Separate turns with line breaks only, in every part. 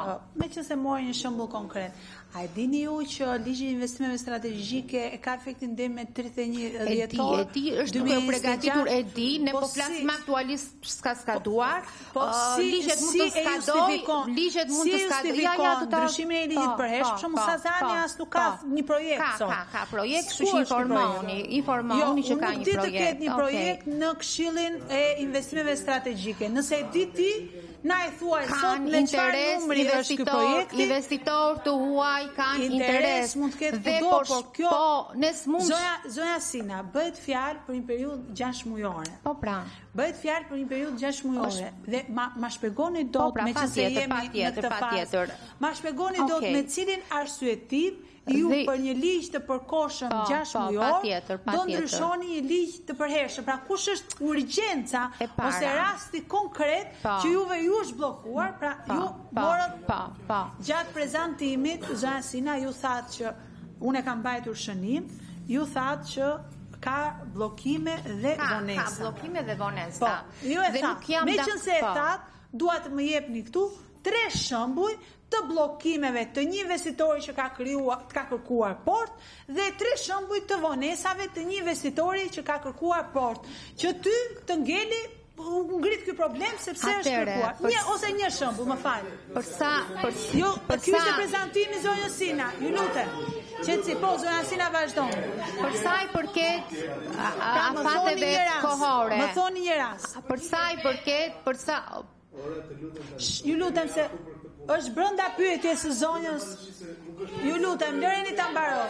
Po. Meqenëse mori një shembull konkret, a e dini ju që ligji i investimeve strategjike e ka efektin deri më 31 dhjetor?
E di, e di, është duke u përgatitur, e di, ne po, po flasim aktualisht s'ka skaduar.
Po si
ligjet mund të skadojë, ligjet mund të skadojë.
Ja, ja, do ta ndryshimin e ligjit po, përhershëm, për shembull Sazani as nuk ka një projekt
ka, sot. Ka, ka projekt, kështu që informoni, informoni jo, që ka një projekt.
Jo, nuk di të ketë një projekt në Këshillin e Investimeve Strategjike. Nëse e di ti, Na e thuaj sot me çfarë numri është ky projekt?
Investitorë të huaj kanë
interes, interes mund të ketë kudo, po, por kjo
po, ne s'mund
Zonja zonja Sina, bëhet fjalë për një periudhë 6 mujore.
Po pra.
Bëhet fjalë për një periudhë 6 mujore dhe ma ma shpjegoni po dot
pra,
meqenëse jemi në këtë fazë. Ma shpjegoni okay. dot me cilin arsyetim ju dhe, për një ligj të përkohshëm po, 6 po, mujor do ndryshoni një ligj të përhershëm. Pra kush është urgjenca ose rasti konkret po. që juve ju është bllokuar, pra po, ju
po,
morët
po, po.
gjatë prezantimit zonja Sina ju thatë që unë e kam mbajtur shënim, ju thatë që ka bllokime dhe
ka,
vonesa.
Ka bllokime dhe vonesa.
Po, ju e thatë. Meqenëse e po. thatë, dua të më jepni këtu tre shembuj të bllokimeve të një investitori që ka krijuar, ka kërkuar port dhe tre shembuj të vonesave të një investitori që ka kërkuar port, që ty të ngeli u ngrit ky problem sepse është kërkuar. Një ose një shembull, më fal.
Për sa
për jo, për ky ishte prezantimi zonjës Sina, ju lutem. Qetësi, po zonja Sina vazhdon.
Për sa i përket
pra,
afateve kohore.
Më thoni një rast.
Për sa i përket, për sa
Ju lutem se është brenda pyetjes së zonjës. Ju lutem, lëreni ta mbaroj.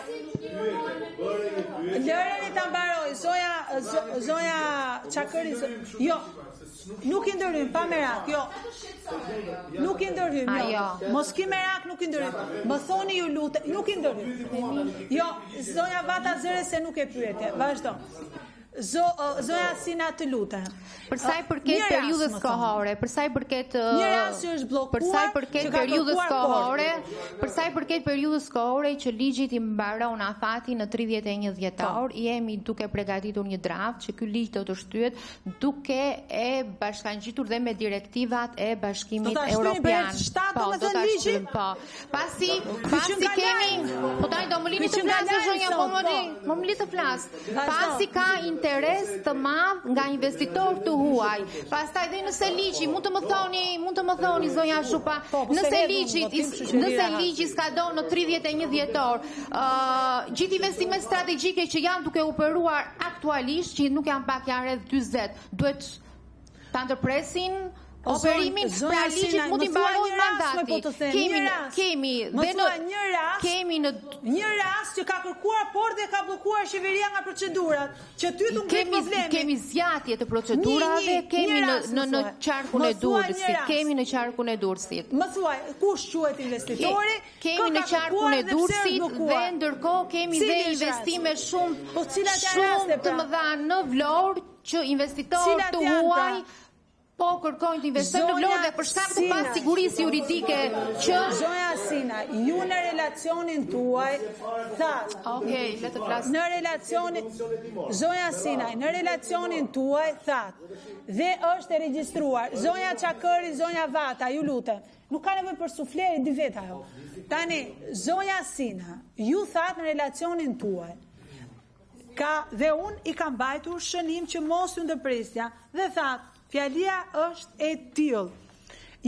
Lëreni ta mbaroj, zonja zonja Çakëri. Jo. Nuk i ndërhyjmë, pa merak, jo. Nuk i ndërhyjmë, jo. Mos ki merak, nuk i ndërhyjmë. Më thoni ju lutem, nuk i ndërhyjmë. Jo, zonja Vata zëre se nuk e pyete. Vazhdo. Zo, zonja Sina të lutem.
Për sa i përket periudhës kohore, për sa i përket
një rast që është bllokuar,
për sa i përket periudhës kohore, për sa i përket periudhës kohore që ligjit i mbaron afati në 31 dhjetor, po. jemi duke përgatitur një draft që ky ligj do të shtyhet duke e bashkangjitur dhe me direktivat e Bashkimit Evropian.
Po, do ta shtyjmë,
po. Pasi, pasi kemi, po tani do më lini të flas zonja, po më lini, po më lini të flas. Pasi ka interes të madh nga investitorë të huaj. Pastaj dhe nëse ligji, mund të më thoni, mund të më thoni zonja Zhupa,
po, po
nëse ligji, nëse ligji skadon në 31 dhjetor, ë uh, gjithë investimet strategjike që janë duke operuar aktualisht, që nuk janë pak, janë rreth 40, duhet ta ndërpresin operimin, pra ligjit mund t'i mbarojë mandati.
Po
kemi kemi
dhe në një rast
kemi në
një rast që ka kërkuar por dhe ka bllokuar qeveria nga procedurat, që ty t'u ngrit
problemi. Kemi zgjatje të procedurave, kemi në në në qarkun e Durrësit, kemi në qarkun e Durrësit.
Më thuaj, kush quhet investitori?
Kemi në qarkun e Durrësit dhe ndërkohë kemi dhe investime shumë
po cilat janë
raste të pra? mëdha në Vlorë që investitorë të huaj
pra?
po kërkojnë të investojnë në Vlorë dhe për shkak të pasigurisë juridike
që Zonja Sina, ju në relacionin tuaj thatë.
Okej, le të flas.
Në relacionin Zonja Sina, në relacionin tuaj thatë dhe është e regjistruar. Zonja Çakëri, zonja Vata, ju lutem. Nuk ka nevojë për sufler, e di vetë ajo. Tani, zonja Sina, ju thatë në relacionin tuaj Ka dhe unë i kam mbajtur shënim që mos ju ndërpresja dhe thatë, fjalia është e tillë.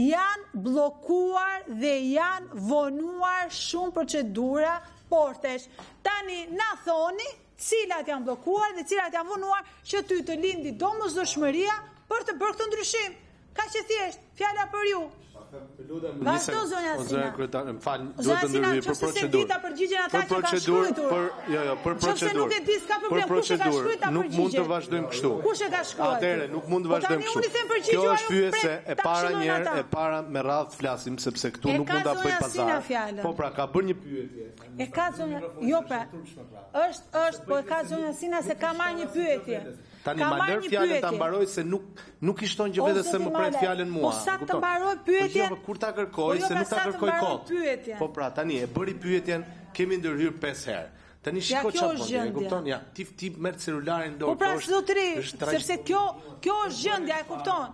Janë bllokuar dhe janë vonuar shumë procedura portesh. Tani na thoni cilat janë bllokuar dhe cilat janë vonuar që ty të lindi domosdoshmëria për të bërë këtë ndryshim. Kaq e thjeshtë, fjala për ju. Vazhdo zonja
Sina.
Zonja
kryetare, më fal, duhet të ndërhyj për
procedurë. Se di ta përgjigjen ata që kanë
shkruar. Për jo, jo, për procedurë.
Nëse nuk e di, s'ka problem, kush e ka shkruar ta
përgjigjet. Nuk mund të vazhdojmë kështu.
Kush e ka shkruar?
Atëherë nuk mund të
po
vazhdojmë kështu. Kjo është pyetje e para një herë, e para me radhë flasim sepse këtu nuk mund ta bëj pazar. Po pra, ka bërë një pyetje.
E ka zonja, jo pra. Është, është, po e ka zonja Sina se ka marrë një pyetje.
Tani ma lër fjalën ta mbaroj se nuk nuk i shton gjë vetes se më pret fjalën mua.
Po sa të mbaroj pyetjen?
Po jo, po kur ta kërkoj
po jo,
se
pra
nuk ta kërkoj kot. Po pra, tani e bëri pyetjen, kemi ndërhyrë 5 herë. Tani shiko çfarë bën, e kupton? Ja, ti ti merr celularin në
dorë. Po pra zotëri, sepse kjo kjo është gjendja, e kupton?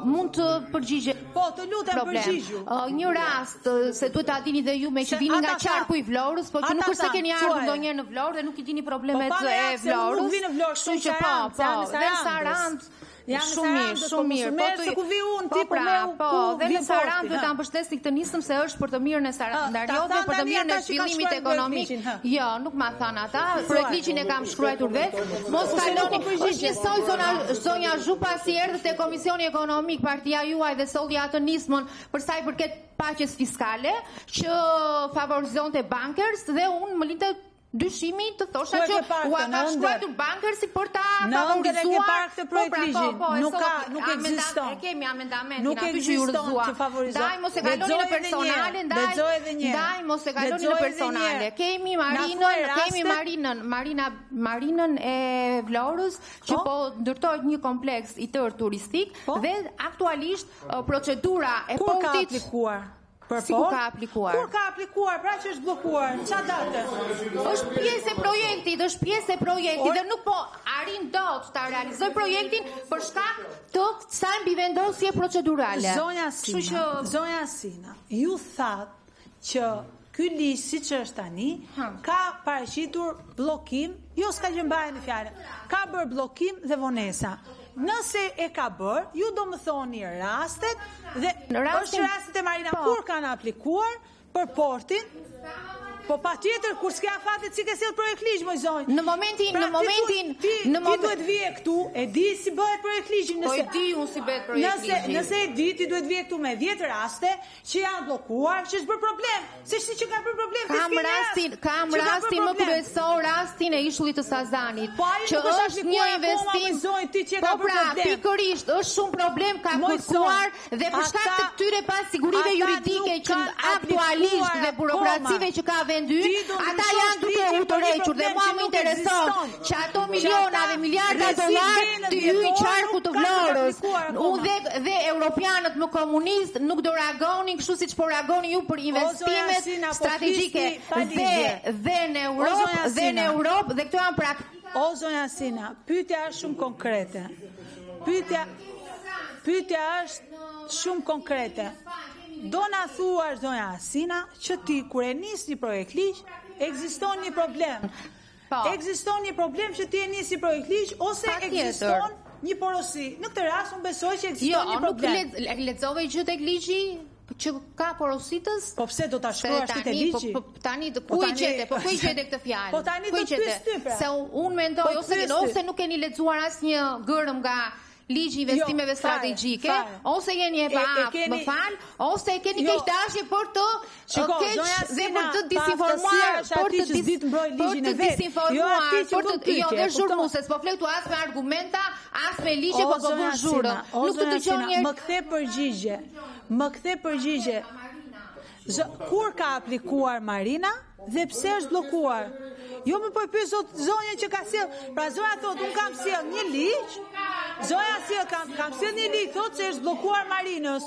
Mund të përgjigjem.
Po, të lutem përgjigju.
Një rast se duhet ta dini dhe ju meqë vini nga qarku i Vlorës, po që nuk është se keni ardhur ndonjëherë në Vlorë dhe nuk i dini problemet
po,
e Vlorës.
Nuk vi në Vlorë,
kështu që po, po, dhe në Sarandë
Jam në
Shumë mirë,
Sarandë,
shumë
po mos
mirë.
u merr se ku vi unë,
po
ti po
pra,
merr
po,
ku
dhe
vi
në Sarandë
porti,
duhet ta
ha.
mbështesni këtë nismë se është për të mirën e
ta
Sarandarjotëve,
thanë
për të
tani
mirën e
ata që kanë
zhvillimit
shkruar
ekonomik.
projektligjin, ha.
Jo, nuk ma thanë ata. Projektligjin e kam shkruar vetë. Mos
Ose nuk
kaloni.
po përgjigjet.
Është njësoj zona zonja Zhupa si erdhi te Komisioni Ekonomik, partia juaj dhe solli atë nismën për sa i përket paqes fiskale që favorizonte bankers dhe unë më linte dyshimi të thosha
Ku e
që
ke parë
ua
këtë,
ka
në ëndër?
shkruar bankersi për ta
Në ëndër e ke
favorizuar
parë këtë
Po, pra,
projektligjin.
po, po, e
Nuk ka-
sot
nuk
amenda-
ekziston.
E kemi amendamentin
Nuk
aty që ju
ekziston
rrëzua.
që favorizon.
Ndaj mos e kaloni
Lexoj
në
edhe një herë,
personale, ndaj
lexoj edhe një herë.
ndaj mos e kaloni
Lexoj
në
edhe një
personale.
herë.
Kemi
Na
Marinën,
thuaj
kemi
rastet-
Marinën, Marina Marinën e Vlorës që
Po.
po ndërtohet një kompleks i tërë turistik
Po.
dhe aktualisht procedura e
Kur ka
portit
aplikuar? Për
Si ku
port?
ka aplikuar?
Kur ka aplikuar, pra që është bllokuar? Qa date?
Është pjesë e projektit, është pjesë e projektit
Or-
dhe nuk po arrin dot ta realizoj projektin për shkak të kësaj mbivendosje procedurale.
Zonja
Kështu
Sina,
që
zonja Sina, ju thatë që ky ligj siç është tani
Ha.
ka paraqitur bllokim, jo s'ka gjë mbajeni fjalën. Ka bërë bllokim dhe vonesa. Nëse e ka bërë, ju do më thoni rastet dhe
Në rastin-
është rastet e Marina
Po.
kur kanë aplikuar për portin. Po patjetër kur s'ke afatet si ke sjell projekt ligj moj zonjë.
Në momentin,
Pra,
në
ti
momentin,
duhet- ti,
në
ti
momen-
duhet vije këtu, e di si bëhet projekt ligji
Po
nëse
e di unë si bëhet projektligji.
Nëse nëse e di ti duhet vije këtu me 10 raste që janë bllokuar, që është bërë problem. Se si që ka bërë problem ti
Kam
s'ke një rast
rastin, kam
që ka bërë
rastin më
problem.
kryesor, rastin e ishullit të Sazanit,
Po ai
që
nuk është
është një
aplikuar akoma,
investim.
moj zonjë, ti që e
Po
ka bërë
pra,
problem.
pikërisht, është shumë problem ka
Moj
kërkuar
zonjë,
dhe për shkak të
ata-
këtyre pasigurive
ata
juridike
nuk
që
kanë
aktualisht
aplikuar
dhe burokracive
akoma.
që ka vendi
Ti
ynë,
do
ata
ndryshosh
janë duke
ligjin
u
për një
tërhequr dhe
problem
mua
që
më
nuk
intereson
ekziston.
që ato
Që
miliona
ata
dhe miliarda
rrezik
dollar
deri në
të hyjnë
dhjetor
qarku të
nuk kanë
Vlorës.
aplikuar akoma.
Unë dhe dhe europianët më komunist nuk do reagonin kështu siç po reagoni ju për investimet
Sina, po
strategjike
flisni pa
dhe
lidhje.
dhe në
O,
Europë
zonja
dhe në
Sina.
Europë dhe këto janë praktika
O zonja Sina, pyetja është shumë konkrete. Pyetja pyetja është shumë konkrete. Do na thuash zonja Sina që ti kur e nis një projekt ligj, ekziston një problem.
Po.
Ekziston një problem që ti e nis një projekt ligj ose
Patjetër.
ekziston një porosi. Në këtë rast unë besoj që ekziston
Jo,
një
nuk
problem.
le, lexove gjë tek ligji që ka porositës?
Po pse do ta
Se
shkruash ti te
tani, po,
ligji?
po, tani të-
Po
ku i
tani-
gjete? Po ku i gjete këtë fjalë?
Po tani
Ku i
do të
gjete?
pyes ty, pra.
Se unë mendoj
Po të
ose
pyes ty.
ose nuk keni lexuar asnjë gërëm nga ligji i investimeve
Jo, fare,
strategjike,
fare.
ose jeni e
E- e
paaftë,
keni-
më fal, ose e keni
Jo.
keq dashje për të
Shiko,
keq
zonja
dhe
Sina,
për të disinformuar,
paaftësia është
për
aty
të
që s'di të mbroj
për
ligjin
të
e vet. Jo
disinformuar,
aty që
për
bën
të jo
pyetje,
dhe
e kupton?
zhurmuese, s'po flet këtu as me argumenta, as me ligje,
O,
po po bën
zonja
zhurëm.
Sina, o,
Nuk të
zonja
dëgjon
Sina,
njerëz.
Më kthe përgjigje. Më kthe përgjigje. Zë, kur ka aplikuar Marina dhe pse është bllokuar? Jo më po e pyes zot zonjën që ka sjell. Pra zonja thotë un kam sjell një ligj. Zonja sjell kam kam sjell një ligj thotë se është bllokuar Marinës.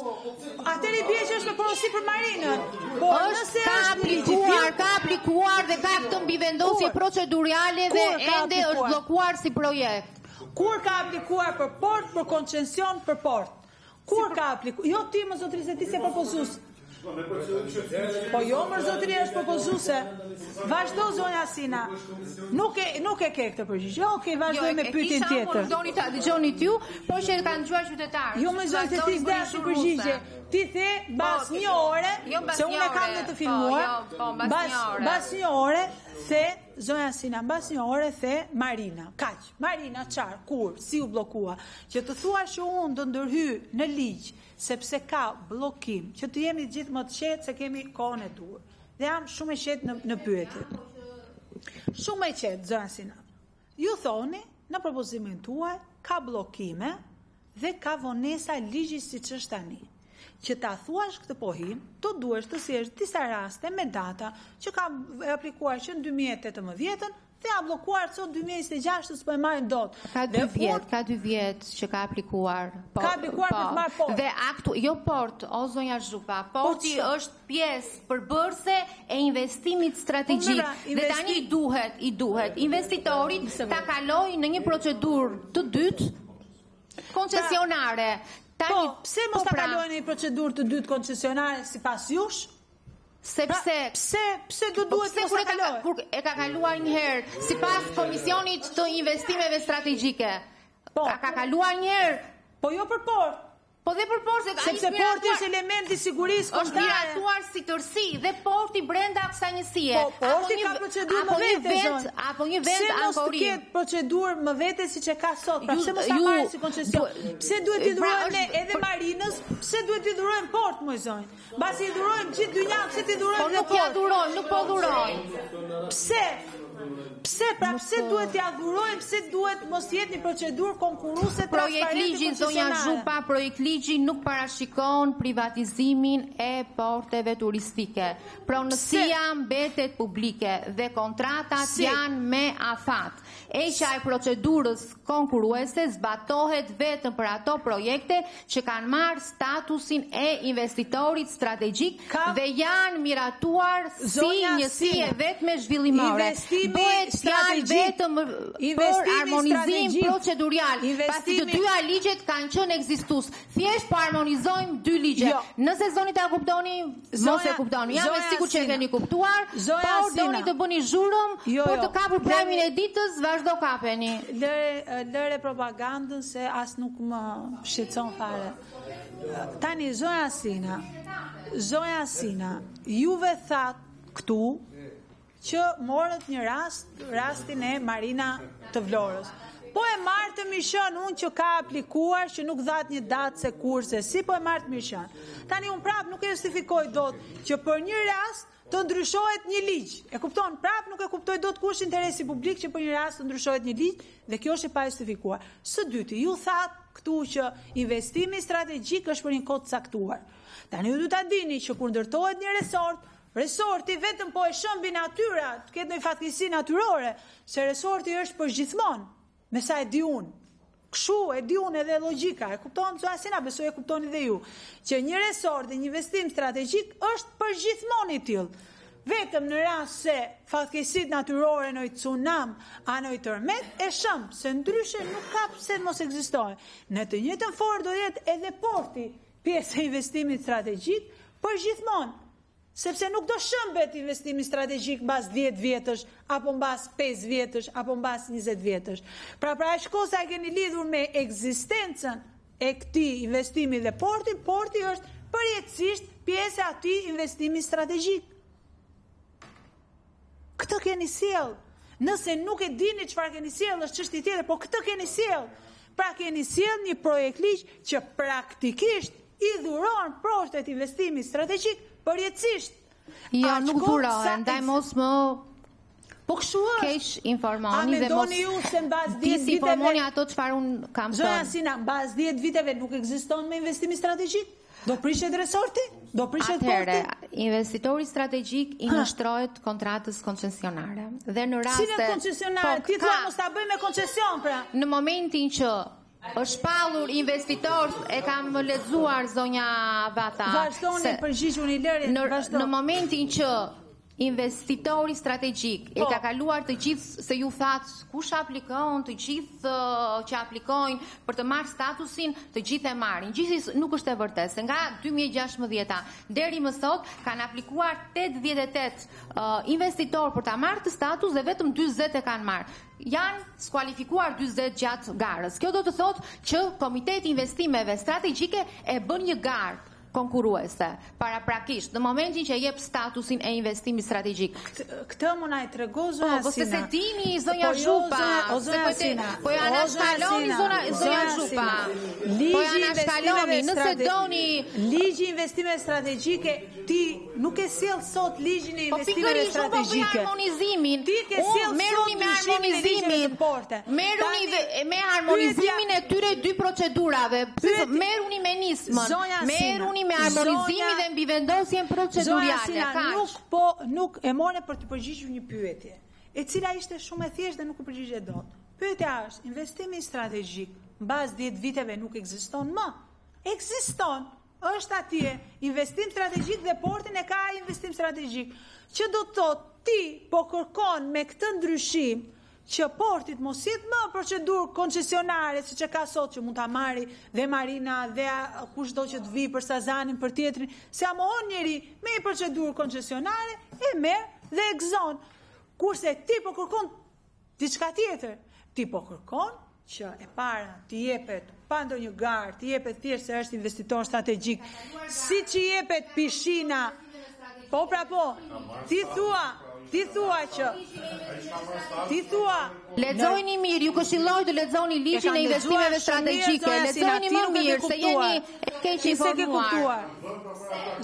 Atëherë i bie që është me porosi për Marinën. Por
është
nëse
ka
është një ligj i
aplikuar,
tillë,
ka aplikuar dhe ka këtë mbivendosje
Kur?
procedurale dhe
Kur ka
ende është
aplikuar?
bllokuar si projekt.
Kur ka aplikuar për port, për koncesion për port? Kur ka aplikuar? Jo ti më zotëri se ti se propozues. Po jo më zotëri është propozuese. Vazhdo zonja Sina. Nuk e nuk e ke këtë përgjigje. Okej, vazhdoj
Jo,
me
e
pyetjen
kisha, por
tjetër.
nuk doni ta dëgjoni ju, por që e kanë dëgjuar qytetarët.
Jo më zonjë se ti s'de asnjë përgjigje. Ti the mbas
Po,
një ore,
jo, mbas
se unë
një
e kam
ore,
në të
po,
filmuar.
jo, po, mbas
mbas
një ore.
mbas një ore the zonja Sina, mbas një ore the Marina. Kaq. Marina çfarë, kur, si u bllokua? Që të thuash që unë do ndërhyj në ligj sepse ka bllokim, që të jemi të gjithë më të qetë se kemi kohën e duhur. Dhe jam shumë e qetë në në pyetje. Shumë e qetë, zonja Sina. Ju thoni në propozimin tuaj ka bllokime dhe ka vonesa ligji siç është tani. Që ta thuash këtë pohim, do duhesh të sjesh disa raste me data që ka aplikuar që në 2018-ën. Dhe janë bllokuar sot 2026 s'po e marrin
dot. Ka dy vjet, ka dy vjet që ka aplikuar.
Po, ka aplikuar po, për të marrë
port. Dhe aktu, jo port, o zonja Zhupa, po porti po, është pjesë përbërëse e investimit po, strategjik. Pra, investi... Dhe tani i duhet, i duhet investitorit ta kalojë në një procedurë të dytë koncesionare.
Pra, tani, po, pse mos po, ta pra, kalojë në një procedurë të dytë koncesionare sipas jush?
Sepse pra,
pse pse do po duhet
të mos e kalojë? Kur e ka kaluar një herë sipas Komisionit të Investimeve Strategjike. Po, a ka kaluar një herë?
Po jo për port.
Po dhe për port, se
sepse porti është element i sigurisë
kombëtare. Është miratuar si tërësi dhe porti brenda kësaj
njësie. Po, porti ka procedurë më vete,
vend, apo një vend
ankorim. Pse mos të ketë procedurë më vete siç e ka sot? Pra pse mos ta marrë si koncesion? Pse duhet t'i pra, dhurojmë ne edhe marinës? Pse duhet t'i dhurojmë port, moj zonjë? Mbasi i dhurojmë gjithë dynjanë, pse t'i dhurojmë
po
dhe
port? Po nuk ja dhurojmë, nuk po dhurojmë.
Pse? Pse, pra pse po. duhet t'ia dhurojmë, pse duhet mos jetë një procedurë konkurruese
transparente Projektligji zonja Zhupa, projektligji nuk parashikon privatizimin e porteve turistike. Pronësia mbetet publike dhe kontratat si? janë me afat. Heqja e procedurës konkurruese zbatohet vetëm për ato projekte që kanë marrë statusin e investitorit strategjik Ka... dhe janë miratuar si njësi e vetme zhvillimore. Bëhet fjalë vetëm për harmonizim procedurial, pasi të dyja ligjet kanë qenë ekzistues. Thjesht po harmonizojmë dy ligje. Jo. Nëse s'doni ta kuptoni, mos e kuptoni. Jam e sigurt që e keni kuptuar, por doni të bëni zhurmë, jo, për të jo. kapur prajmin e ditës, vazhdo
kapeni. Lëre lëre propagandën se as nuk më shqetëson fare. Tani zonja Sina, zonja Sina, juve thatë këtu që morët një rast, rastin e Marina të Vlorës. Po e marr të mirëqenë unë që ka aplikuar, që nuk dhatë një datë se kur, se si, po e marr të mirëqenë. Tani unë prapë nuk e justifikoj dot që për një rast të ndryshohet një ligj. E kupton? Prapë nuk e kuptoj dot ku është interesi publik që për një rast të ndryshohet një ligj dhe kjo është e pajustifikuar. Së dyti, ju thatë këtu që investimi strategjik është për një kohë të caktuar. Tani ju duhet ta dini që kur ndërtohet një resort, Resorti vetëm po e shembi natyra, të ketë ndonjë fatkeqësi natyrore, se resorti është për gjithmonë, me sa e di unë. Kështu e di unë edhe logjika, e kupton zonja Sina, besoj e kuptoni dhe ju, që një resort dhe një investim strategjik është për gjithmonë i tillë. Vetëm në rast se fatkeqësitë natyrore ndonjë tsunam a ndonjë tërmet e shemb, se ndryshe nuk ka pse mos ekzistojë. Në të njëjtën formë do jetë edhe porti pjesë e investimit strategjik për gjithmonë. Sepse nuk do shëmbet investimi strategjik mbas 10 vjetësh, apo mbas 5 vjetësh, apo mbas 20 vjetësh. Pra pra aq kohë sa e keni lidhur me ekzistencën e këtij investimi dhe portin, porti është përjetësisht pjesë e atij investimi strategjik. Këtë keni sjellë. Nëse nuk e dini çfarë keni sjellë, është çështje tjetër, por këtë keni sjellë. Pra keni sjellë një projektligj që praktikisht i dhuron portet investimit strategjik përjetësisht.
Jo, nuk dhurohen, ndaj mos më
Po kështu
është. Keqinformoni dhe mos
mendoni ju se mbas 10 viteve
disinformoni ato çfarë unë kam
thënë. Zonja Sina, mbas 10 viteve nuk ekziston më investimi strategjik? Do prishet resorti? Do prishet
porti? Atëherë, investitori strategjik i nënshtrohet kontratës koncesionare. Dhe në
raste Cilën koncesionare? Po, Ti thua mos ta bëj me koncesion pra.
Në momentin që është shpallur investitor, e kam lexuar zonja Vata.
Vazhdoni përgjigjuni lëre,
vazhdo. Në momentin që investitori strategjik e po. ka kaluar të gjithë se ju thatë kush aplikon, të gjithë që aplikojnë për të marrë statusin, të gjithë e marrin. Gjithsesi nuk është e vërtetë, se nga 2016-a deri më sot kanë aplikuar 88 uh, investitorë për ta marrë këtë status dhe vetëm 40 e kanë marrë. Janë skualifikuar 40 gjatë garës. Kjo do të thotë që Komiteti i Investimeve Strategjike e bën një garë konkurruese paraprakisht në momentin që jep statusin e investimit
strategjik. Këtë më na e trego zonja
po, po Sina. Po se dini zonja po, jo, Zhupa,
o zonja Sina.
Po ja anashkaloni zonja zonja Zhupa. Po ja anashkaloni, nëse doni
ligji i investimeve strategjike ti nuk e sjell sot ligjin e po, investimeve strategjike.
Po pikërisht, unë po bëj harmonizimin.
Ti ke sjell sot me harmonizimin. Porte.
Merruni me harmonizimin e këtyre dy procedurave. Merruni me nismën. Merruni me harmonizimin dhe mbivendosjen procedurale.
Zonja Sina, nuk po nuk e more për të përgjigjur një pyetje. e cila ishte shumë e thjeshtë dhe nuk u përgjigje dot. Pyetja është, investimi strategjik mbas 10 viteve nuk ekziston më? Ekziston, është atje, investim strategjik dhe portin e ka investim strategjik. Që do të thotë ti po kërkon me këtë ndryshim që porti të mos jetë më procedurë koncesionare siç e ka sot që mund ta marri dhe Marina dhe kushdo që të vijë për Sazanin për tjetrin, s'ia mohon njeri me një procedurë koncesionare e merr dhe e gëzon. Kurse ti po kërkon diçka tjetër. Ti po kërkon që e para t'i jepet pa ndonjë garë, t'i jepet thjesht se është investitor strategjik, siç i jepet pishina. Po pra po, ti thua, ti thua që ti thua
Lexojeni mirë, ju këshilloj të lexoni ligjin e investimeve strategjike. Lexojeni më mirë se jeni e keq
informuar.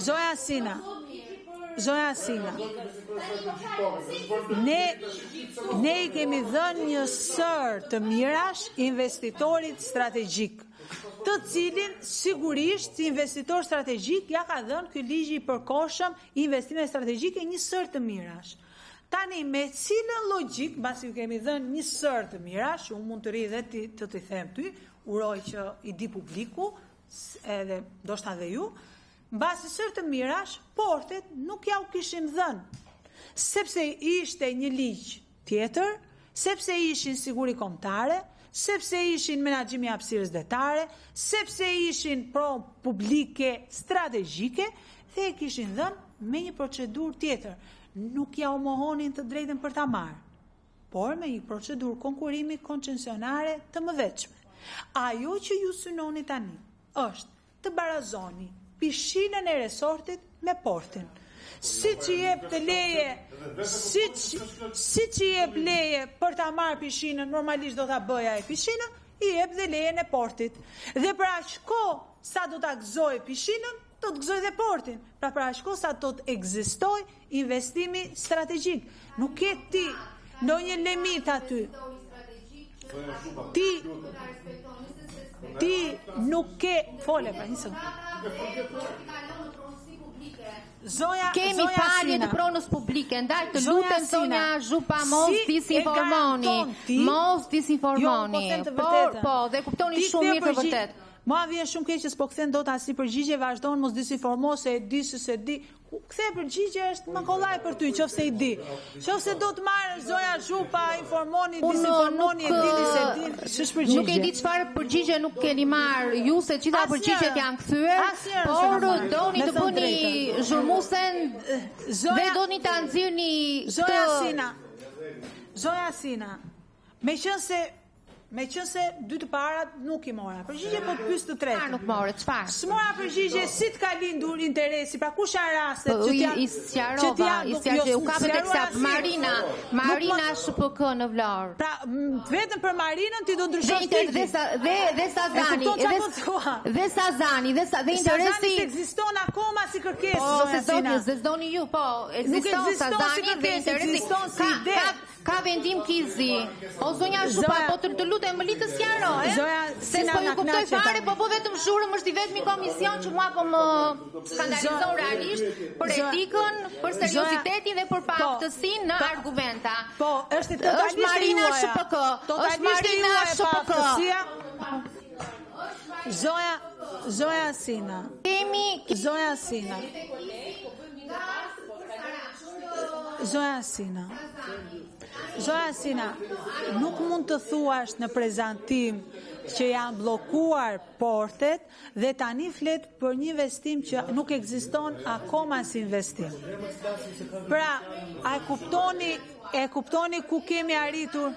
Zonja Sina. Zonja Sina. Ne ne i kemi dhënë një sërë të mirash investitorit strategjik, të cilin sigurisht si investitor strategjik ia ka dhënë ky ligj i përkohshëm i investimeve strategjike një sërë të mirash. Tani me cilën logjikë, mbasi ju kemi dhënë një sërë të mirash, unë mund të rri dhe ti, të t'i them ty, uroj që i di publiku, edhe ndoshta dhe ju, mbasi sërë të mirash, portet nuk ja u kishim dhënë, sepse ishte një ligj tjetër, sepse ishin siguri kombëtare, sepse ishin menaxhimi i hapësirës detare, sepse ishin pronë publike strategjike dhe e kishin dhënë me një procedurë tjetër. Nuk ja u mohonin të drejtën për ta marrë, por me një procedurë konkurrimi koncesionare të mëvetshme. Ajo që ju synoni tani është të barazoni pishinën e resortit me portin. Siç i jep të leje, siç siç i jep leje për ta marrë pishinën, normalisht do ta bëja e pishinën, i jep dhe lejen e portit. Dhe për aq kohë sa do ta gëzojë pishinën, do të gëzojë dhe portin. Pra për aq kohë sa do të ekzistojë investimi strategjik. Nuk ke ti ndonjë limit aty. Ti ti nuk ke fole pra një sekondë. Zonja,
Kemi
zonja
falje
Sina.
të pronës publike, ndaj të
Zonja
lutem
Sina,
zonja Zhupa mos
si e
disinformoni,
garanton ti?
mos
Jo,
disinformoni.
po them të
Por
vërtetën.
po, dhe kuptoni
Ti
shumë
kthe
mirë të
përgjigj-
vërtetë.
Mua vjen shumë keq që s'po kthen dot asnjë përgjigje, vazhdon mos disinformo se e di se s'e di. Ku kthe përgjigje është më kollaj për ty, qofse i di. Qofse do të marrësh zonja Zhupa, informoni,
Unë
disinformoni, e
nuk,
dini se di, ç'është përgjigje?
Nuk e di çfarë përgjigje nuk keni marrë ju se gjitha
Asnjëra.
përgjigjet janë kthyer,
Asnjëra
por
s'e kam marrë.
doni
Me
të
thënë
bëni
drejtën.
zhurmusen
Zonja-
dhe doni ta nxirrni
Zonja
këtë
Sina. Zonja Sina, meqense meqense dy të parat nuk i mora. Përgjigje po të pyes të
Çfarë
tretën.
nuk more, çfarë?
S'mora përgjigje si të ka lindur interesi, pra kush janë rastet
Po,
që
i,
t'janë
i
që
sqarova,
t'janë
i
jo,
sqarova, u
s'u
kapët tek
sqarua
sa
asnjë.
Marina,
Nuk ma-
Marina SHPK në Vlorë.
Pra, m, vetëm për Marinën ti do
Dhe
ndryshosh
inter, dhe
ligjin.
sa dhe dhe Sazani,
E kupton
dhe
çfarë po thua?
dhe Sazani, dhe sa dhe
Sazani
interesi
s'ekziston akoma si kërkesë,
Po,
zonja
se
Sina.
zoni, se zdoni ju, po, ekziston
ekziston si
Sazani dhe
kërkesë,
interesi.
ekziston si
Ka
ide.
ka ka vendim Kizi. O zonja Zhupa,
Zoja-
po të, të lutem më li të sqaroj, e?
Zoja
Se
Sina
s'po ju
na
kuptoj
kënaqe
fare,
tani.
po po vetëm zhurëm është i vetmi komision që mua po më skandalizon
Zoja-
realisht për
Zoja-
etikën, për
Zoja-
seriozitetin dhe për
Po.
paaftësinë në
Po.
argumenta.
Po, është totalisht
Është Marina
e juaja.
SHPK, është
Totalisht e
Marina
juaja
SHPK.
paaftësia. Zoja, Zoja Sina.
Kemi
Zoja Sina. Zoja Sina. Zoja Sina, nuk mund të thuash në prezantim që janë bllokuar portet dhe tani flet për një investim që nuk ekziston akoma si investim. Pra, a e kuptoni, e kuptoni ku kemi arritur?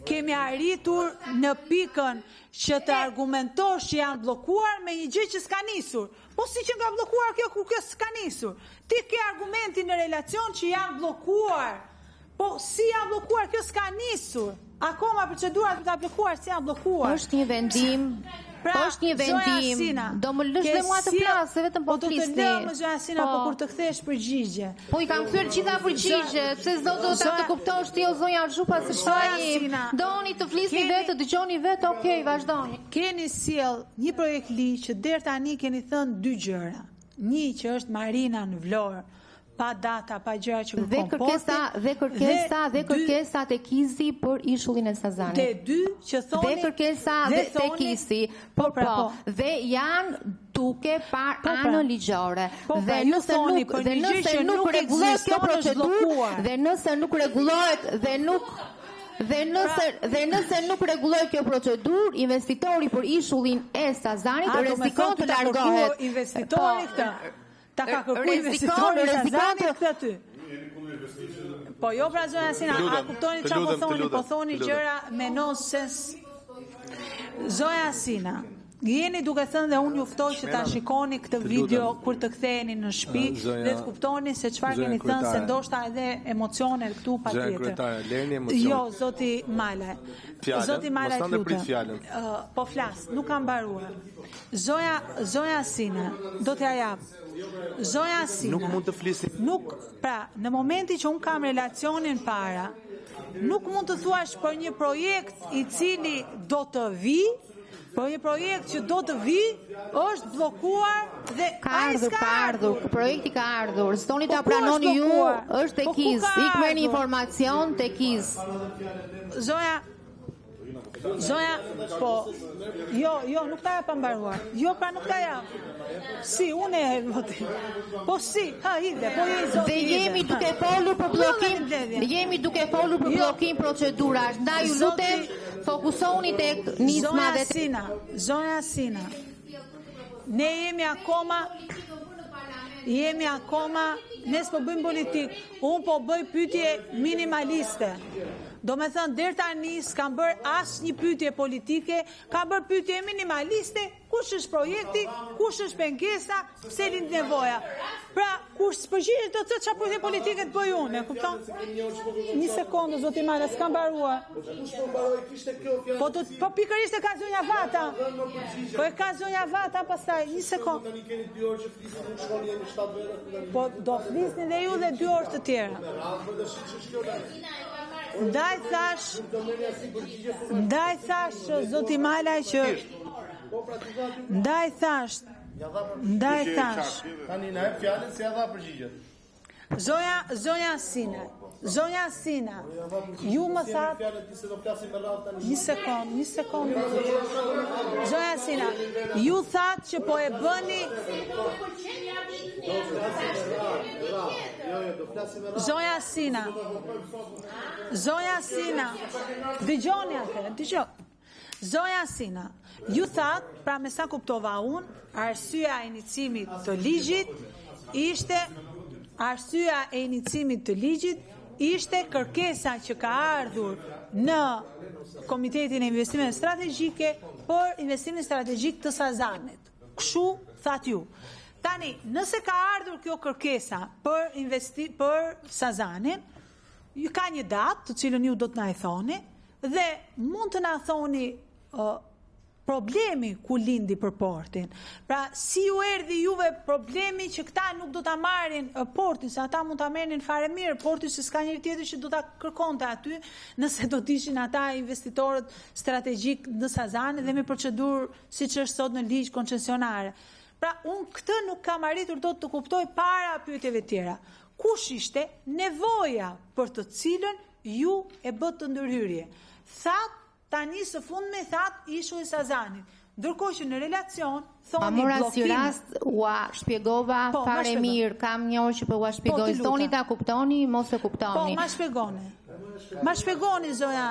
Kemi arritur në pikën që të argumentosh që janë bllokuar me një gjë që s'ka nisur. Po si që nga bllokuar kjo kur kjo s'ka nisur? Ti ke argumentin në relacion që janë bllokuar. Po si janë bllokuar kjo s'ka nisur? Akoma procedura për ta bllokuar si janë bllokuar.
Është një vendim.
Pra,
është një
Zoja
vendim.
Sina,
Do më lësh
ke
dhe mua të
sjell-
flas, se vetëm po
Po do të
flisni.
lë më Zoja Sina, po
Po.
kur të kthesh përgjigje.
Po i kam kthyer gjitha përgjigjet, pse s'do do ta
Zoja-
të kuptosh ti o zonja Zhupa se
Zoja
çfarë
Sina,
Doni të flisni
keni-
vetë, të dëgjoni vetë, okay, vazhdoni.
Keni sjell një projekt ligj që deri tani keni thënë dy gjëra. Një që është Marina në Vlorë. pa data, pa gjëra që
kërkon dhe kërkesa, porti. Dhe kërkesa, dhe, dhe kërkesa te KIZ-i për ishullin e Sazanit.
Dhe dy që thoni
dhe kërkesa dhe, dhe te KIZ-i. Po, pra, po, po. Dhe janë duke parë po, pra. anën ligjore.
Po, pra,
dhe nëse nuk dhe nëse nuk rregullohet kjo procedurë dhe nëse nuk rregullohet dhe nuk Dhe nëse pra, dhe nëse nuk rregullohet kjo procedurë, investitori për ishullin e Sazanit rrezikon të largohet.
Investitori po, këtë. Ta ka kërkuar investitori i Sazanit këtë aty. Po jo pra zonja Sina, a kuptoni çfarë po thoni? Po thoni gjëra me nonsens. Zonja Sina, jeni duke thënë dhe unë ju ftoj që ta shikoni këtë video kur të ktheheni në shtëpi dhe të kuptoni se çfarë keni thënë se ndoshta edhe emocionet këtu patjetër.
Zonja kryetare, lëreni emocionet.
Jo, zoti Malaj. Zoti Malaj,
mos ta ndërprit fjalën.
Po flas, nuk kam mbaruar. Zonja, zonja Sina, do t'ja jap. Zonja Sina.
Nuk mund të flisni.
Nuk, pra, në momentin që unë kam relacionin para, nuk mund të thuash për një projekt i cili do të vijë, për një projekt që do të vijë, është bllokuar dhe
ka ardhur, ka ardhur, projekti ka ardhur. S'doni po ta pranoni ju, është te
po
KIZ. Ik merrni informacion te KIZ.
Zonja Zonja, po, jo, jo, nuk ta jap pa mbaruar. Jo, pra nuk ta jap. Si, unë e hedh Po si, ha, hidhe, po je i zoti
Dhe jemi duke folur për bllokim, jemi duke folur për jo. bllokim procedurash. Ndaj ju lutem, fokusohuni tek nisma
dhe Sina, zonja Sina. Ne jemi akoma jemi akoma ne s'po bëjmë politikë. Unë po bëj pyetje minimaliste. Domethënë, deri tani s'kam bërë asnjë pyetje politike, kam bërë pyetje minimaliste, kush është projekti, kush është pengesa, pse lind nevoja. Pra, kur s'përgjigjesh do të thotë çfarë pyetje politike të bëj unë, e kupton? Një sekondë zoti Mala, s'kam mbaruar. Po do po pikërisht e ka zonja Vata. Po e ka zonja Vata pastaj, një sekondë. Po do flisni dhe ju dhe dy orë të tjera. Ndaj thashë, ndaj thashë, zoti Malaj që, ndaj thashë, ndaj thashë.
Tani na jep fjalën se ia dha përgjigjet.
Zonja, zonja Sina, zonja Sina, ju më thatë, një sekondë, një sekondë, zonja Sina, ju thatë që po e bëni, Zonja Sina, Zonja Sina, dëgjoni atë, dëgjoni. Zonja Sina, ju thatë, pra me sa kuptova unë, arsyeja e inicimit të ligjit ishte arsyeja e inicimit të ligjit ishte kërkesa që ka ardhur në Komitetin e Investimeve Strategjike për investimin strategjik të Sazanit. Kshu thatë ju. Tani, nëse ka ardhur kjo kërkesa për investi për Sazanin, ju ka një datë të cilën ju do të na e thoni dhe mund të na thoni uh, problemi ku lindi për portin. Pra, si ju erdhi juve problemi që këta nuk do ta marrin portin, se ata mund ta merrnin fare mirë portin se s'ka njeri tjetër që do ta kërkonte aty, nëse do të ishin ata investitorët strategjikë në Sazan dhe me procedurë siç është sot në ligj koncesionare. Pra, unë këtë nuk kam arritur dot të kuptoj para pyetjeve tjera. Kush ishte nevoja për të cilën ju e bëtë këtë ndërhyrje? Thatë, tani së fundmi thatë ishulli i Sazanit. Ndërkohë që në relacion
thoni bllokim. Ma mora si rast, ua shpjegova po, fare mirë, kam një orë që po ua shpjegoj. Po, Doni ta kuptoni, mos e kuptoni.
Po, ma shpjegoni. Ma shpjegoni zonja.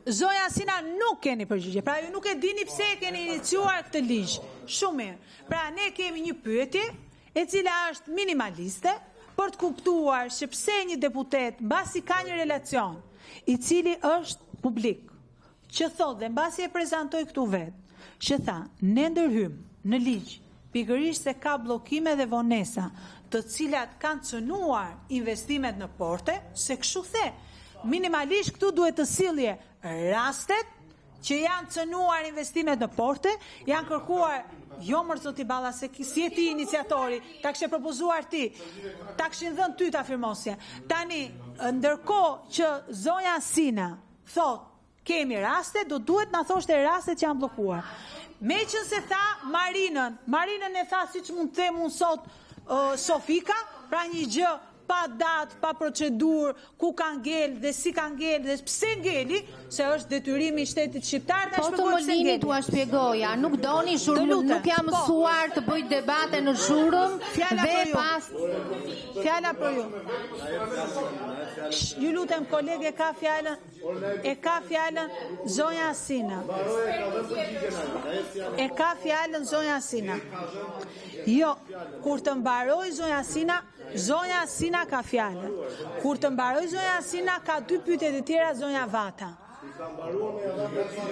Zonja Sina nuk keni përgjigje. Pra ju nuk e dini pse e keni iniciuar këtë ligj. Shumë mirë. Pra ne kemi një pyetje e cila është minimaliste për të kuptuar se pse një deputet mbasi ka një relacion i cili është publik, që thotë dhe mbasi e prezantoi këtu vetë, që tha, ne ndërhymë në ligj pikërisht se ka bllokime dhe vonesa, të cilat kanë cënuar investimet në porte, se kështu the. Minimalisht këtu duhet të sillje rastet që janë cënuar investimet në porte, janë kërkuar jo mor zoti Balla se si je ti iniciatori, ta kishe propozuar ti, ta kishin dhënë ty ta firmosje. Tani, ndërkohë që zonja Sina thotë Kemi raste, do duhet na thoshte rastet që janë bllokuar. Meqenëse tha Marinën, Marinën e tha siç mund të them unë sot. Sofika, pra një gjë pa datë, pa procedurë, ku ka ngel dhe si ka ngel dhe pse ngeli, se është detyrimi i shtetit shqiptar ta
Po të
shpjegojë
më
pse
lini
ngeli.
t'ua shpjegoja, nuk doni
Të
zhurmë,
lutem,
nuk jam
po.
mësuar të bëj debate në zhurmë
Fjala
dhe
për ju.
pas
Fjala për ju. Sh, Ju lutem koleg e ka fjalën, e ka fjalën zonja Sina. E ka fjalën zonja Sina. Jo, kur të mbaroj zonja Sina, zonja Sina ka fjalën. Kur të mbaroj zonja Sina ka dy pyetje të tjera zonja Vata.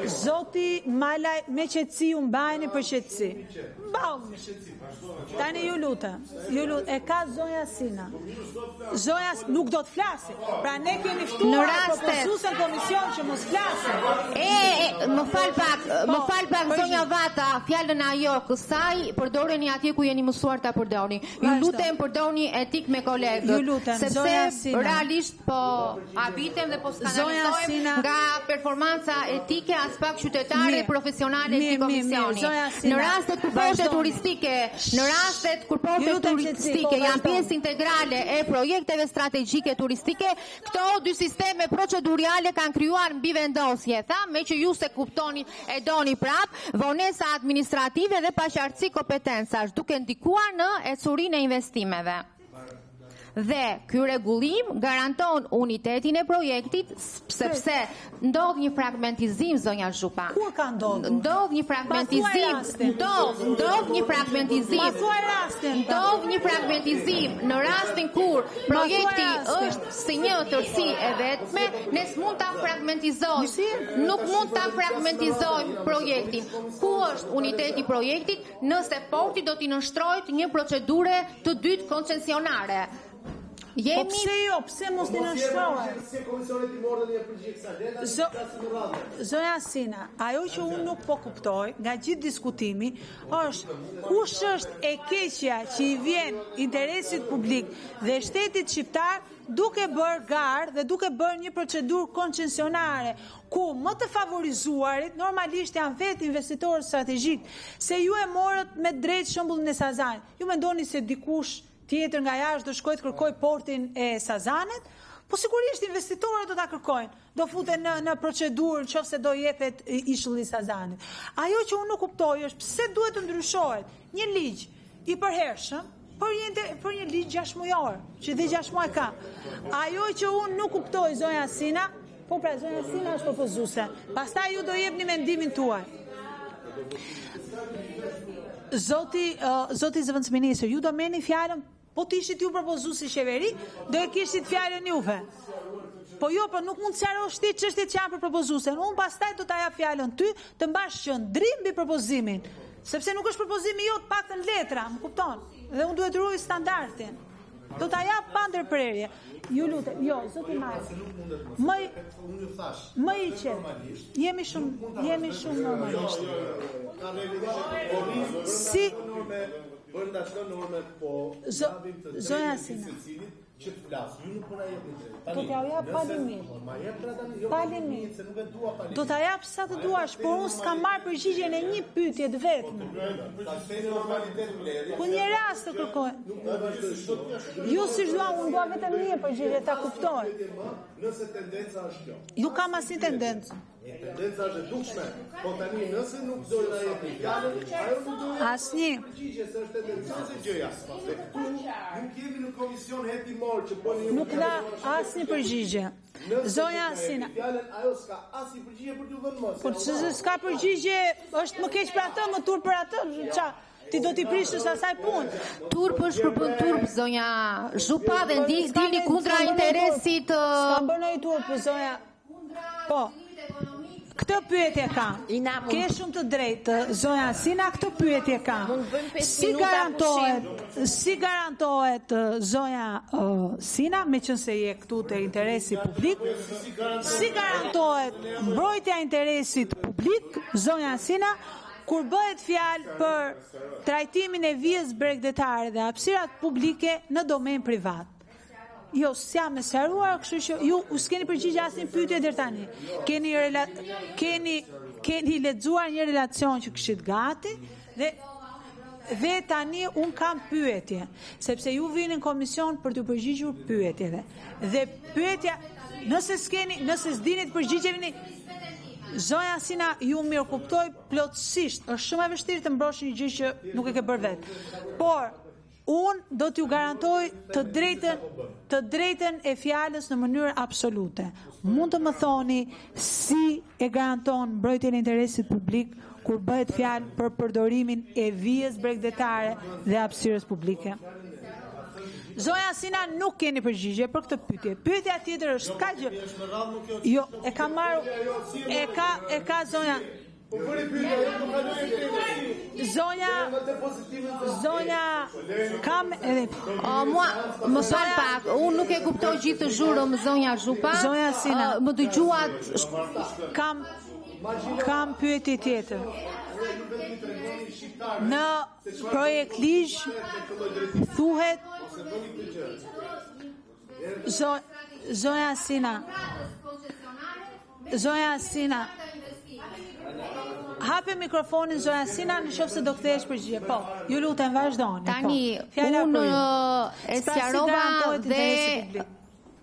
Zoti Malaj, me qetësi ju mbajeni për qetësi. Mbau. Tani ju lutem, ju lutem, e ka zonja Sina. Zonja nuk do të flasi. Pra ne kemi
Në
ftuar
raste-
propozuesen në komision që mos flasin.
E, e, më fal pak, më
Po,
fal pak
përgjigj.
zonja Vata, fjalën ajo kësaj përdoreni atje ku jeni mësuar ta përdorni. Ju
Vazhdo.
lutem përdorni etik me kolegët.
Ju lutem,
sepse
zonja Sina.
realisht po habitem dhe po
Zonja
skandalizohem
Sina.
nga performanca etike as pak qytetare
Mirë.
profesionale e
Mirë,
këtij
mirë,
komisioni.
mirë, zonja Sina.
Në rastet kur portet
Vazhdoni.
turistike, në rastet kur
Ju
portet
lutem qetësi,
turistike
po,
janë
vazhdoni.
pjesë integrale e projekteve strategjike turistike, këto dy sisteme proceduriale kanë krijuar mbivendosje. Tha, me që ju se kuptoni e doni prap, vonesa administrative dhe paqartësi kompetencash, duke ndikuar në ecurinë e investimeve. Dhe ky rregullim garanton unitetin e projektit sepse ndodh një fragmentizim zonja Zhupa.
Kur ka ndodhur?
Ndodh një
Ma thuaj
fragmentizim,
rastin.
ndodh, ndodh një fragmentizim.
Ma thuaj rastin.
Ndodh një fragmentizim në rastin kur projekti
rastin.
është si një tërësi e vetme, ne s'mund ta fragmentizojmë.
Si?
Nuk mund ta fragmentizojmë projektin. Ku është uniteti i projektit nëse porti do t'i nënshtrohet një procedure të dytë koncesionare?
Po
Jemi
pse jo, pse mos t'i nënshtrohet?
Si komisioni hetimor dhe një përgjigje kësaj. Le ta
Zo-
flasim në radhë.
Zonja Sina, ajo që unë nuk po kuptoj nga gjithë diskutimi është kush është e keqja që i vjen interesit publik dhe shtetit shqiptar duke bërë garë dhe duke bërë një procedurë koncesionare ku më të favorizuarit normalisht janë vetë investitorët strategjik, se ju e morët me drejt shembullin e Sazanit. Ju mendoni se dikush tjetër nga jashtë do shkojë të kërkojë portin e Sazanit? Po sigurisht investitorët do ta kërkojnë, do futen në në procedurë nëse do jepet ishulli i Sazanit. Ajo që unë nuk kuptoj është pse duhet të ndryshohet një ligj i përhershëm për një inter- për një ligj 6 mujor, që dhe 6 muaj ka. Ajo që unë nuk kuptoj zonja Sina, po pra zonja Sina është propozuese. Pastaj ju do jepni mendimin tuaj. Zoti, uh, zoti zëvendësministër, ju do merrni fjalën, po të ishit ju propozues si qeveri, do e kishit fjalën juve. Po jo, po nuk mund të sqarosh ti çështjet që janë për propozuesen. Unë pastaj do ta jap fjalën ty të mbash qendrim mbi propozimin, sepse nuk është propozimi jot paktën letra, më kupton? Dhe unë duhet ruaj standardin. Do ta jap pa ndërprerje. Ju lutem, jo, zoti Maj. Më i-
Unë ju thash.
më i qetë. Jemi shumë, jemi shumë normalisht.
Ka rregull që po rrim
Si
norme, brenda çdo norme po
Zo-
japim të
zonja
drejtën
Sina.
secilit që të flasë. Ju nuk po na jepni drejtë. Tani,
Do t'ja jap pa
nëse-
limit.
Po, Ma jep pra tani, jo
Pa
pa
limit.
limit, se nuk e dua pa limit.
Do ta jap sa të duash, por unë s'kam marrë përgjigjen e një pyetje të vetme.
Ta ktheni normalitet mbledhje.
Po një rast të kërkoj. Ju si dua, unë dua vetëm një përgjigje ta kuptoj.
Nëse tendenca është kjo.
Ju kam asnjë tendencë.
Tendenca është e dukshme, po tani nëse nuk do na jepni fjalën, ajo nuk do jepni
Asnjë.
përgjigje se është tendencioze gjëja. Dhe këtu nuk jemi në komision hetimor që bëni ju
Nuk dha asnjë përgjigje.
Nëse
Zonja
nuk na jepni
Sina,
Fjalën ajo s'ka asnjë përgjigje për t'ju dhënë më. se
po ç'se s'ka përgjigje, është më keq për atë, më turp për atë, ça? Ti do t'i prishësh asaj punë.
Turp është për bën turp zonja Zhupa dhe ndi,
S'ka
dilni
ndonjë-
kundra
s'ka bërë ndonjë
interesit
turp.
ë,
S'ka bërë ndonjë turp, zonja. Po. Këtë pyetje kam.
Ina, mund-
Ke shumë të drejtë, zonja Sina, këtë pyetje kam.
Mund bëjmë pesë
Si
minuta
garantohet, si garantohet zonja uh, Sina, meqense je këtu te interesi publik, si garantohet mbrojtja e interesit publik, zonja Sina, kur bëhet fjalë për trajtimin e vijës bregdetare dhe hapësirat publike në domen privat? Jo, s'jam e sqaruar, kështu që ju u s'keni përgjigje asnjë pyetje deri tani. Keni rela keni keni lexuar një relacion që kishit gati dhe. Dhe tani unë kam pyetje, sepse ju vini në komision për t'iu përgjigjur pyetjeve. Dhe pyetja, nëse s'keni, nëse s'dini të përgjigjeni, Zonja Sina, ju mirëkuptoj plotësisht. Është shumë e vështirë të mbrosh një gjë që nuk e ke bërë vetë. Por unë do t'ju garantoj të drejtën të drejtën e fjalës në mënyrë absolute. Mund të më thoni si e garanton mbrojtjen e interesit publik kur bëhet fjalë për përdorimin e vijës bregdetare dhe hapësirës publike? Zonja Sina nuk keni përgjigje për këtë pyetje. Pyetja tjetër është ka gjë. Jo, e ka marrë e ka e ka zonja Zonja Zonja kam edhe
O, mua, më fal pak, unë nuk e kuptoj gjithë të zhurëm zonja Zhupa.
Zonja Sina.
Ë, më dëgjuat
kam kam pyetje tjetër. Në projekt ligj thuhet Zo, zonja Sina Zonja Sina Hape mikrofonin zonja Sina në qoftë se do kthehesh përgjigje. Po, ju lutem vazhdoni.
Tani,
po. Fjala
unë
për ju.
e
Pra, si
sqarova
garantohet
dhe
interesi publik?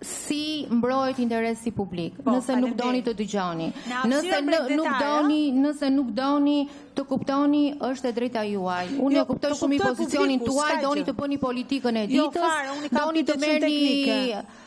si mbrohet interesi publik,
Po,
nëse nuk
faleminderit.
doni të dëgjoni.
Në hapësirën
Nëse nuk
bregdetare,
doni, nëse nuk doni të kuptoni, është e drejta juaj. Unë
Jo,
e kuptoj
të
shumë i
kuptoj
pozicionin
publiku,
tuaj,
s'ka
doni
gjë.
të bëni politikën e
Jo,
ditës,
fare, unë i kam
doni të
pyetje shumë
merrni
teknike.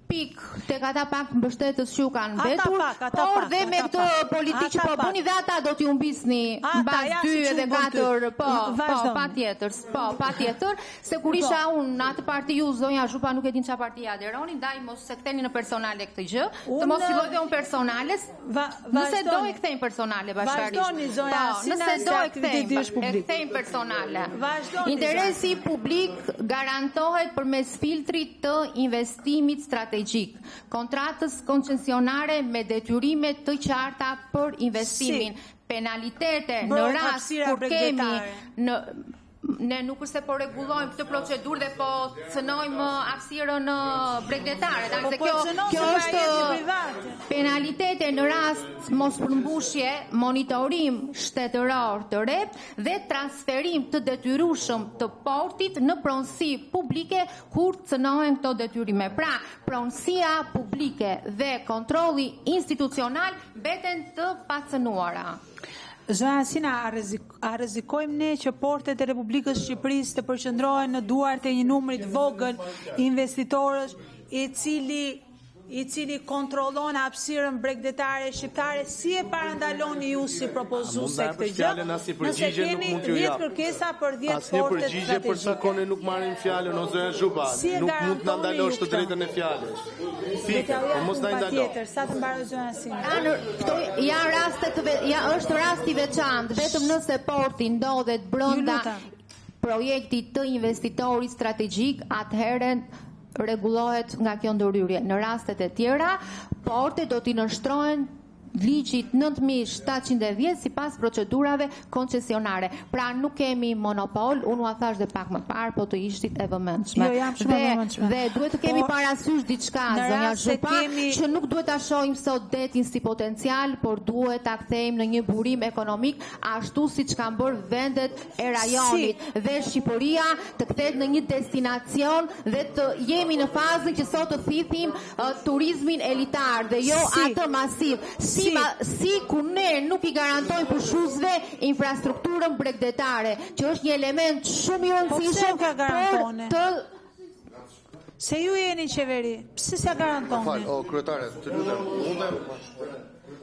pik tek ata pak mbështetës që ju kanë
Ata
mbetur,
pak, ata
por
pak,
dhe me
ata
këtë
pak.
politikë që
Ata
po
pak.
bëni dhe ata do t'ju humbisni
Ata,
mbas
ja,
2
si që
edhe
u bën ty.
4, po, po,
Vazhdoni.
patjetër, po, patjetër, se kur isha
Po.
unë në atë parti ju zonja Zhupa nuk e din çfarë parti aderoni, ndaj mos e ktheni në personale këtë gjë, të mos
Unë-
filloj dhe unë personale.
Va-
Nëse do
vazhdoni.
e kthejmë personale bashkarisht.
Vazhdoni, zonja
Po,
Sina,
nëse
se
do e
aktiviteti
kthejmë,
është publik.
e kthejmë personale.
Vazhdoni,
Interesi publik garantohet përmes filtrit të investimit strategjik, kontratës koncesionare me detyrime të qarta për investimin, penalitete në
Mbrohet
rast
hapësira
kur kemi
bregdetare.
në ne nuk është se po rregullojmë këtë procedurë dhe po cënojmë hapësirën ë, bregdetare, tani
Po,
se
po
kjo
cënon
kjo
se pa
është
jetë private.
penalitete në rast mospërmbushje, monitorim shtetëror të rreptë dhe transferim të detyrueshëm të portit në pronësi publike kur cënohen këto detyrime. Pra, pronësia publike dhe kontrolli institucional mbeten të pacënuara.
Zonja Sina, a, rrezik, a rrezikojmë ne që portet e Republikës së Shqipërisë të përqendrohen në duart e një numri të vogël investitorësh i cili i cili kontrollon hapësirën bregdetare shqiptare, si e parandaloni ju si
A mund
propozuese
ta
këtë
japësh
gjë?
fjalën, asnjë
Nëse
përgjigje nuk
keni
mund t'ju
10
jap.
kërkesa për 10
Asnjë
porte
përgjigje për sa
strategjike.
kohë ne nuk marrim fjalën o zonja Zhupa.
Si e
Nuk mund të na
garantoni
ndalosh
ju
të
këtë?
drejtën e fjalës.
Do
Fike,
t'ja
po
jap
mos na i ndalo.
patjetër, sa të mbaroj zonja Sina.
Janë këto janë raste të ve, ja është rast i veçantë, vetëm nëse porti ndodhet brenda
Ju lutem.
projektit të investitorit strategjik, atëherë rregullohet nga kjo ndërhyrje. Në rastet e tjera, portet do t'i nënshtrohen ligjit 9710 sipas procedurave koncesionare. Pra nuk kemi monopol, unë ua thash dhe pak më parë, po të ishit e vëmendshme.
Jo, jam shumë e
Dhe-
vëmendshme.
Dhe duhet të kemi
Por,
parasysh diçka,
në
zonja
rast se
Zhupa,
kemi-
që nuk duhet ta shohim sot detin si potencial, por duhet ta kthejmë në një burim ekonomik, ashtu siç kanë bërë vendet e rajonit. Dhe Shqipëria të kthehet në një destinacion dhe të jemi në fazën që sot të thithim uh, turizmin elitar dhe jo
Si?
atë masiv. Si
Si?
ma, si ku ne nuk i garantojmë pushuesve infrastrukturën bregdetare, që është një element shumë i
Po pse
rëndësishëm
nuk ja garantoni?
për të
Se ju jeni në qeveri, pse s'ja garantoni?
Fal, o kryetare, të lutem, mundem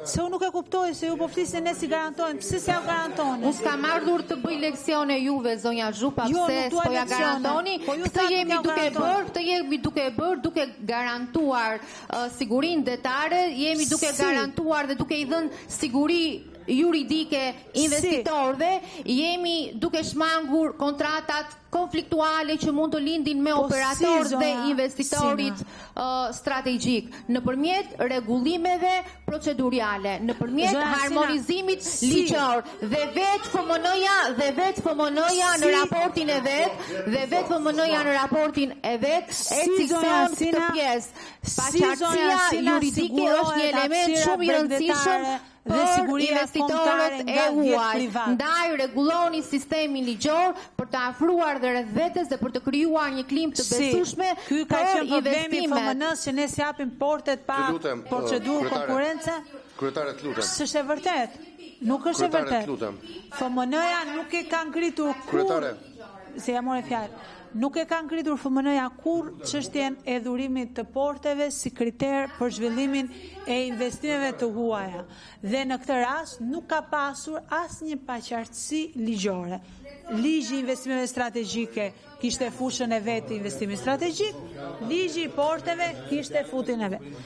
Se unë nuk e kuptoj se ju po flisni ne si garantojmë, pse s'ja garantoni?
Unë s'kam ardhur të bëj leksione juve zonja Zhupa,
Jo,
pse
nuk dua
s'po ja
leksione.
garantoni?
Po ju
Këtë
thatë
jemi
nuk ja
duke
garantoni.
bërë, këtë jemi duke bërë, duke garantuar uh, sigurinë detare, jemi duke
Si?
garantuar dhe duke i dhënë siguri juridike investitorëve, jemi duke shmangur kontratat konfliktuale që mund të lindin me
Po si,
operatorët dhe
zonja
investitorit uh, strategjik nëpërmjet rregullimeve procedurale, nëpërmjet
Zonja Sina,
harmonizimit
si?
ligjor dhe vetë FMN-ja dhe vetë FMN-ja në
Si?
raportin e vet dhe vetë FMN-ja në raportin e vet e
Si, zonja
cilëson këtë
Sina,
pjesë.
si, zonja
Paqartësia
Sina,
juridike është një
sigurohet
element
hapësira
shumë i rëndësishëm
bregdetare. dhe siguria kombëtare
nga e huaj. Ndaj rregulloni sistemin ligjor për të afruar dhe rreth vetes dhe për të krijuar një klimë të besueshme.
Ky ka qenë problemi i FMN-së që ne s'japim portet pa procedurë konkurrence?
Kryetare, të lutem.
S'është e vërtetë. Nuk është e vërtetë.
Kryetare, të lutem.
FMN-ja nuk e ka ngritur kurrë.
Kryetare.
Se ia more fjalën. Nuk e ka ngritur FMN-ja kurrë çështjen e dhurimit të porteve si kriter për zhvillimin e investimeve të huaja. Dhe në këtë rast nuk ka pasur asnjë paqartësi ligjore. Ligji i investimeve strategjike kishte fushën e vet të investimit strategjik, ligji i porteve kishte fushën e vet.